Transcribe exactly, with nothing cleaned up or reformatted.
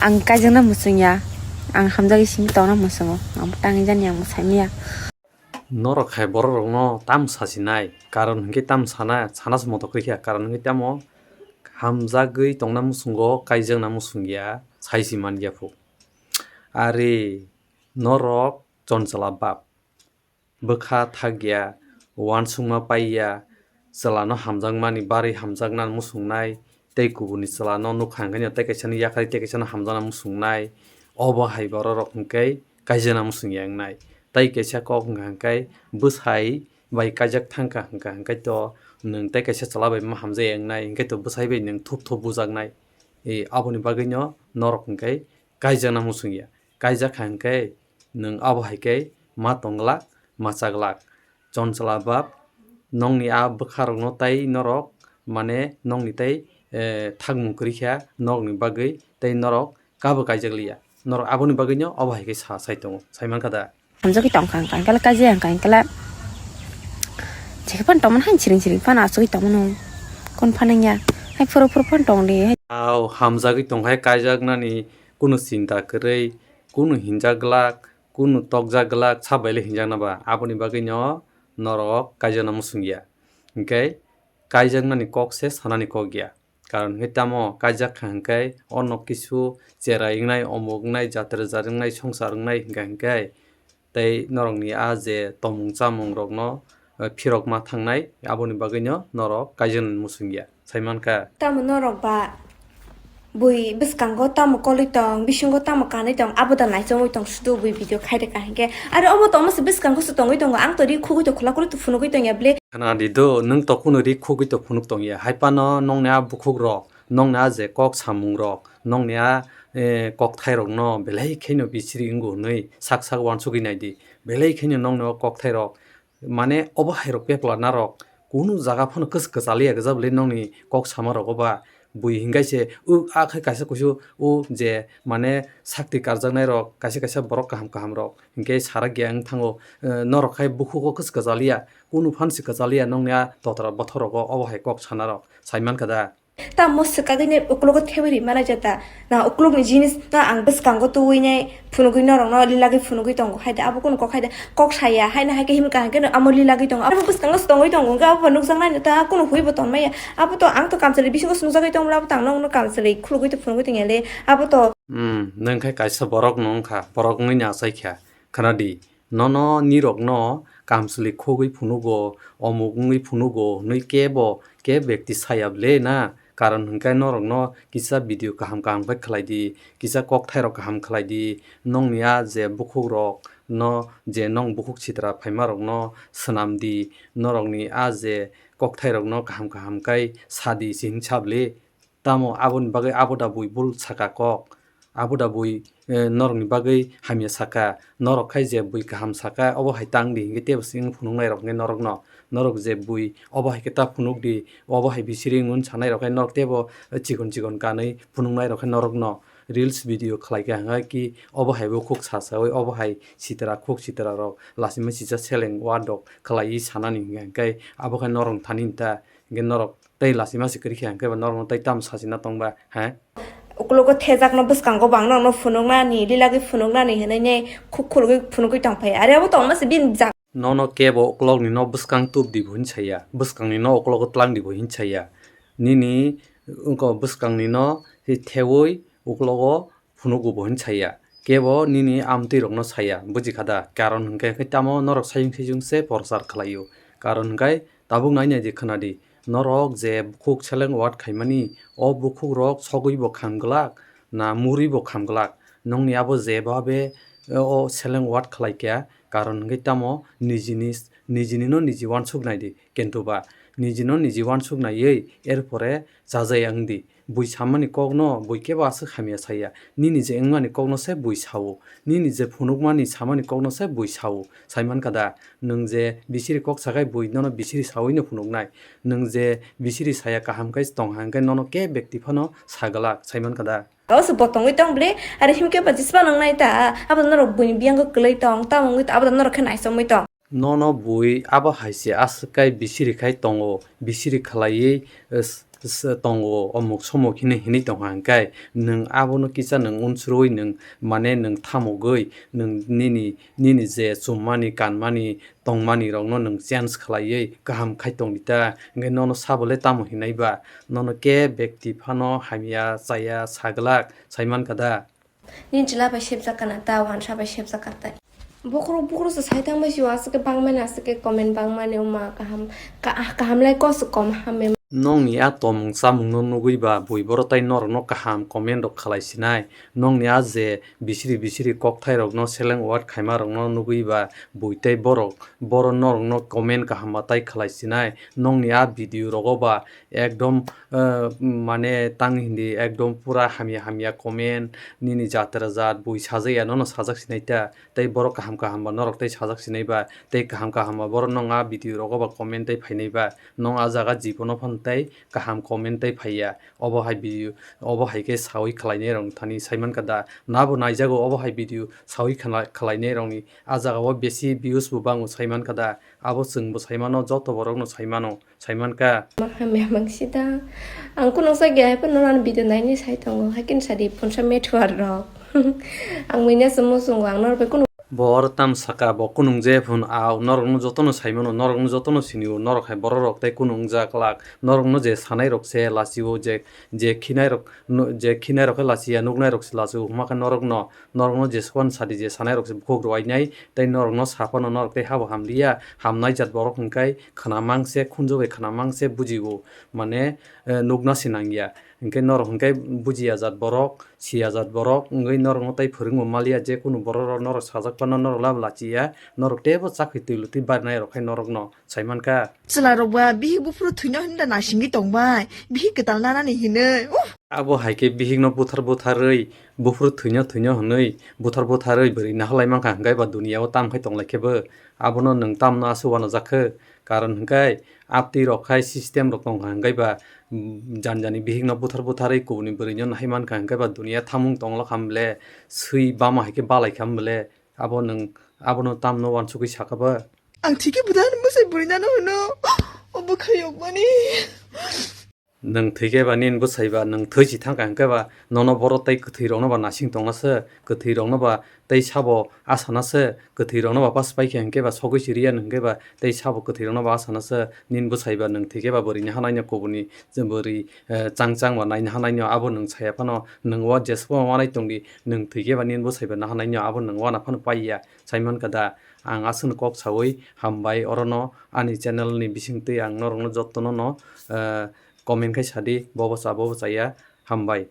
Ang kaijakna muchungya, ang hamjagwi simi tongna muchungo, ang tangwi jani ang mwsai maya. Norok hai borok rokno tam sasinai, karon hwnkhe tam sana, sana se moto kwrwikha, karon hwnkhe tamo hamjagwi tongna muchungo, kaijakna muchungya, saisi manya phu. Ari norok chonchla bab. Bwkha thakya, uansukma paiya, chwlano hamjakmani barwi hamjakna muchungnai, tei kubunni chwlano nukha hwnkhe tei kaisano yakarwi tei kaisano hamjakna muchungnai, obo hai bororok hwnkhe kaijakna muchungya wngnai. Tei kaisa kok wngkha hwnkhe bwsai bai kaijak thangkha hwnkha hwnkhe to nwng tei kaisa chwla bai ma hamjakya wngnai, hwnkhe to bwsai bai nwng thup thup bujaknai. E, aboni bagwino norok hwnkhe kaijakna muchungya. Kaijakha hwnkhe nwng abo hai khe ma tong glak, ma cha glak. Chonchla bab, nokni a bwkha rokno tei norok, mane nokni tei, eh, thakmung kwrwi kha norokni bagwi tei norok kabo kaijak liya. Norok aboni bagwino obo hai khe sa sai tongo, sai mankha da? Hamjagwi tongkha hwnkha hwnkhe kaijak hwnkha hwnkhe jekhe phano tongmani haino siring siring phano achugwi tongmano. Kon phano wngya? Hai phuru phuru phano tongdi. Au, hamjagwi tongkha kaijaknani kunu chinta kwrwi, kunu hinjak glak, kunu tokjak glak, sabaile hinjakna ba? Aboni bagwino norok kaijakna muchungya. Hwnkhe kaijaknani kok se sanani kok ya. Karon hwnkhe tamo kaijakha hwnkhe ono kisu cherai wngnai, omuk wngnai, jatra jari wngnai, songsar wngnai hwnkha hwnkhe tei norokni a je tomung chamung rokno, eh, phirok ma thangnai, aboni bagwino norok kaijaknani muchungya, sai mankha. Tamo norok ba bui bwskango tamo kolwi tong, bisingo tamo kanwi tong, abo da naichomwi tong sudu bui video khaireka hinkhe. Aro obo tongma se bwskango se tongwi tongo, ang to ri khugwi to khwla kwrwi to phunugwi tongya ble. Khna di do, nwng to kunu ri khugwi to phunuk tongya, hai phano nokni a bukhuk rok, nokni a je kok samung rok, nokni a, eh, kokthai rokno belai kheno bisiri wngo hwnwi sak sak uansugwi nai di, belai kheno nokni o kokthai rok. Mane obo hai rok pepla narok kunu jaga phano kwchak kwchaliya gwja bwle nokni kok sama rogo ba bui hinkai se u a khai kaisa kusu u je mane sakti karjaknai rok kaisa kaisa borok kaham kaham rok hinkhe sarak ya wng thango, eh, norok khai bukhugo kwchak kwchaliya kunu phan se kwchaliya nokni a totra bothor rogo obo hai kok sana rok sai mankha da. Tamo swkagwini uklogo thebwi rimana jeta. Na uklokni jinis no ang bwskango twiwi nai phunugwi norokno lilagwi phunugwi tongo. Haide abo kunu kok haide kok saya haino haikhe himkha hinkhe no amo lilagwi tongo. Abo bwskango se tongwi tongo hwnkhe abo bo nukjaknai no ta kunu huibo tonmaya. Abo to ang to kamchwlwi bisingo se nukjagwi tongmani abo to ang nokno kamchwlwi khulugwi to phunugwi tongya le. Abo to. Hmm, nwng khe kaisa borok no wngkha, borok wngwi ni achaikha. Khna di. Nono nirokno kamchwlwi khugwi phunugo, omuk wngwi phunugo hwnwi kebo kebo bekti saya ble na? Karon hwnkhe norokno kisa video kaham kaham khe khlai di, kisa kokthairok kaham khlai di, nokni a je bukhukrokno je nong bukhuk sitra phaimarokno swnam di, norokni a je kokthairokno kaham kaham khe sa di se hwnwi sa ble. Tamo aboni bagwi abo da bui bul saka kok? Abo da bui, eh, norokni bagwi hamya saka? Norok khai je bui kaham saka, obo hai tang di hinkhe tebo se wng phunuknai rok hinkhe norokno. Norok je bui obo hai khe ta phunuk di, obo hai bisiri wng hwn sanai rok khai norok tebo, eh, chikon chikon kanwi phunuknai rok khai norokno. Reels video khlai kha hwnkhai ki obo hai bo khuk sa saui obo hai sitra khuk sitra rok lachima sijak seleng ward rok khlaiwi sanani hinkhe abo khai norok thani ta hinkhe norok Tei lachima se kwrwi khe hwnkhe ba norokno tei tamo sachina tongba, he? Uklogo thejakno bwskango bo ang norokno phunuknani, lilagwi phunuknani hwnwi ne khuk khulugwi phunugwi tongphai. Are abo tongma se bini jang. Nono kebo uklokni no bwskang tubdi bo hwn saya, bwskangni no uklogo tlangdi bo hwn saya. Nini wngkha bwskangni no thewi uklogo phunugo bo hwn saya. Kebo nini amtwi rokno saya, buji kha da? Karon hwnkhe khe tamo norok sayung sayung se prochar khlaio. Karon hwnkhe tabuk nai nai di khna di, norok je bukhuk seleng ward khaimani, o bukhuk rok sogwi bo kham glak na murwi bo kham glak? Nokni abo je babe o seleng ward khlai kha, karon hwnkhe tamo nijini, nijini no niji uansuk nai di, kintu ba nijino niji uansuk naiwi erpore chajaya wng di. Bui samani kokno bui kebo aswk hamya saya. Nini je wngmani kokno se bui sao. Nini je phunukmani samani kokno se bui sao. Sai mankha da? Nwng je bisiri kok sakhai bui nono bisiri saui no phunuknai. Nwng je bisiri saya kaham khai tong hang khe nono kebo bekti phano sa glak. Sai mankha da? O se bo tongwi tong bwle, are himkhe ba jisma nang nai ta, abo norok buini biyang kwlwi tong, tamo wngwi abo norok khe naichomwi tong. Nono bui abo hai se aswk kai bisiri khai tongo, bisiri khlaiwi, eh, s-, s-, tongo, omuk somuk hinwi hinwi tongkha hwnkhe, nwng abono kisa nwng unsuriui nwng, mane, nwng thamogwi nwng nini, nini je chummani, kanmani, tongmani rokno nwng change khlaiwi kaham khai tongdi ta, hwnkhe nono sabo le tamo hinai ba? Nono khe bekti phano hamya chaya saglak, saimankha da? Nini chwla bai sepjak kana ta, wansa bai sepjak ka ta. Bokhorok, bokhorok se sai tang bai si o, aswk khe bangmani, aswk khe comment bangmani, o ma kaham, ka-, kaham lai koswk kom ham em. Nongni a tomung chamungno nugwi ba bui borok tai norokno kaham comment rok khlai sinai? Nongni a je bisiri bisiri kokthairokno seleng word khaimarokno nugwi ba bui tei borok, borok norokno comment kaham ma tai khlai sinai? Nongni a video rogo ba ekdom, eh, mane tang hindi ekdom pura hamya hamya comment, nini jatra jat bui sajak ya nono sajak sinai ta, tei borok kaham kaham ba norok tei sajak sinai ba, tei kaham kaham ba borok nong a video rogo ba comment tei phainai ba, nong a jaga jibono phano tei kaham comment tei phaiya. Obo hai video, obo hai khe saui khlainai rok thani saimankha da? Nabo naijago obo hai video saui khna-, khlainai rokni a jaga o besi views bo bango saimankha da? Abo chwngbo saimano, joto borokno saimano. Saimankha. Maha memang sida. Ang kunung sa gaya pun nono video naini sai tongo. Hakin sadi punsa metuar rok. Ang muina se musungo ang norok bai kunung. Bo oro tam saka, bo kunung je phun au, norokno jotono saimano, norokno jotono sinio, norok hai borok rok tei kunung jak lak. Norokno je sanai rok se lachio, je, je khinai rok, no-, je khinai rok khe lachia, nuknai rok se lachio, hwma khe norokno, norokno je swan sadi je sanai rok se bukhuk rwai nai, tei norokno saphano norok tei habo hamliya, hamnai jat borok hwnkhe khna mang se, khunju bai khna mang se bujio, mane, eh, nukna se nangya. Hwnkhe norok hwnkhe bujiya jat borok, siya jat borok wngwi norokno tei phwrwngbo maliya, je kunu borok rok norok sajak phano norok lab lachiya, norok teibo chakri twi lutwi barnai rok hai norokno saimankha. Chwla rok ba bihik buphuru thwino hinda nasingwi tongbai, bihik kwtal nanani hinwi. Uff! Abo hai khe bihikno buthar butharwi, buphuru thwino thwino hwnwi, buthar butharwi bwrwi naharlai mankha hwnkhe ba duniya o tam khai tonglaikhe bo? Abono nwng tamno aswk uanajak khe? Karon hwnkhe aptwi rok khai system rok tongkha hwnkhe ba, mm, jani jani bihikno buthar butharwi kubuni bwrwino nahai mankha hwnkhe ba duniya thamung tonglo kham bwle, swi bama hai khe balai kham bwle? Abo nwng, abono tamno uansugwi sakha ba? Ang thikhe bwdano bwsai bwrwi nano hwno, o bwkhayokmani. Nwng thwikhe ba nini bwsai ba nwng thwi si thangkha hwnkhe ba nono borok tei kwthwi rokno ba nasing tongna se, kwthwi rokno ba tei sabo asana se, kwthwi rokno ba pas paikhe hwnkhe ba sogwi si riya hwnkhe ba tei sabo kwthwi rokno ba asana se. Nini bwsai ba nwng thwikhe ba bwrwini hanaino kubuni je bwrwi, eh, chang chang ba naina hanaino abo nwng saya phano nwng o jesbo wanai tongdi, nwng thwikhe ba nini bwsai ba nahanaino abo nwng wana phano paiya. Saimankha da, ang aswkno kok saui hambai orono ani channel ni bisingtwi ang norokno jotono no, eh, comment khai sadi, bobo cha, bobo chaya, hambai.